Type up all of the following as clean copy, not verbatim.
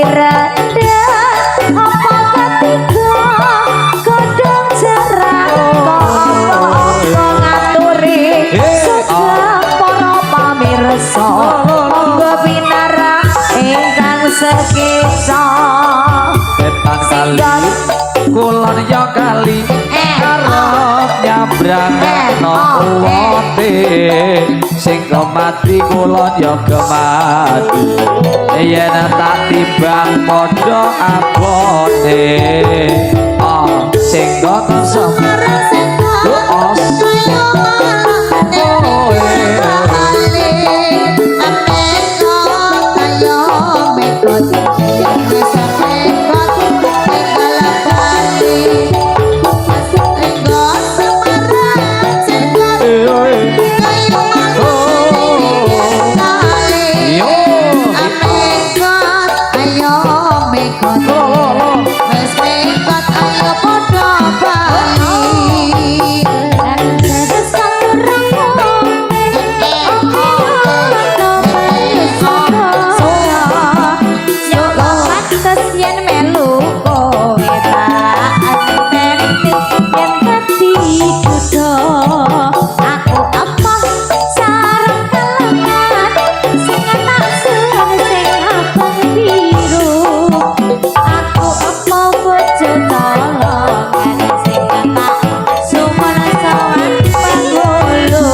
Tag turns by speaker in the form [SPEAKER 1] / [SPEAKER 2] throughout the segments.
[SPEAKER 1] Rendheng apa ketiga godhong jarak kok apa-apa ngaturi sugeng para pamirsa monggo pinarak ingkang sekisa.
[SPEAKER 2] Wetan kali, kulon ya kali, karep nyabrang no uwote. Sing kemati kulon ya kemati, yen tak timbang padha abote. Ah, sing gono os. Oh, eh.
[SPEAKER 3] Ayo mekot, wis mekot tinggal bali. Senggo Semarang jenggot kayu malang kali.
[SPEAKER 2] Yo.
[SPEAKER 3] Mekot, ayo mekot,
[SPEAKER 2] Lo lo lo.
[SPEAKER 3] Wis mekot ayo padha bali.
[SPEAKER 1] Terus katurangmu ono Yo pantes yen melu kowe tak enteni yen dadi kuda. Aku apa sarung kalangan sing tak suwun sing abang biru. Aku apa bojo tolongan sing tak suwun sowan penghulu.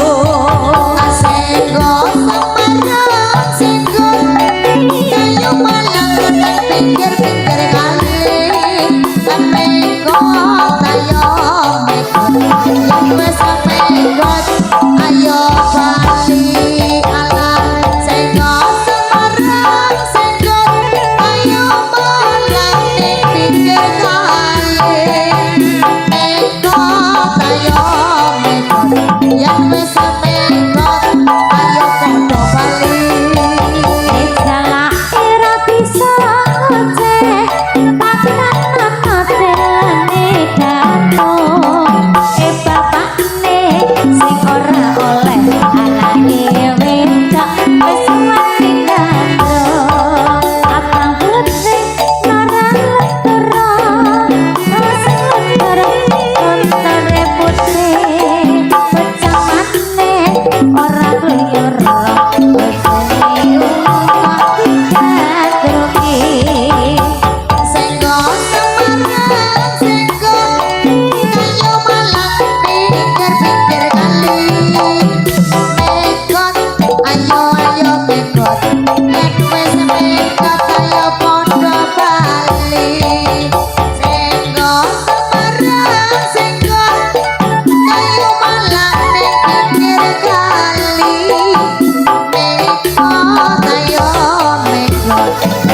[SPEAKER 3] Senggo Semarang jenggot kayu malang nang pinggir-pinggir kali. Mekot, ayo mekot, yen wis mekot ayo bali. Alah, senggo Semarang jenggot kayu malang ning pinggir kali. Mekot, ayo mekot, yen wis mekot ayo padha bali.
[SPEAKER 1] Jalak ora bisa ngoceh pakanan hotelane dato. E bapakne sing ora oleh anake wedok wis mati gandrung. Abang putih ora letara sing letara kontore putih pecah maneh ora kluyur bojone kok digandrungi.
[SPEAKER 3] Senggo Semarang jenggot kayu malang pinggir-pinggir kali. Mekot, ayo ayo mekot, yen wis mekot ayo padha bali. Senggo Semarang jenggot kayu malang ning pinggir kali. Mekot, ayo mekot.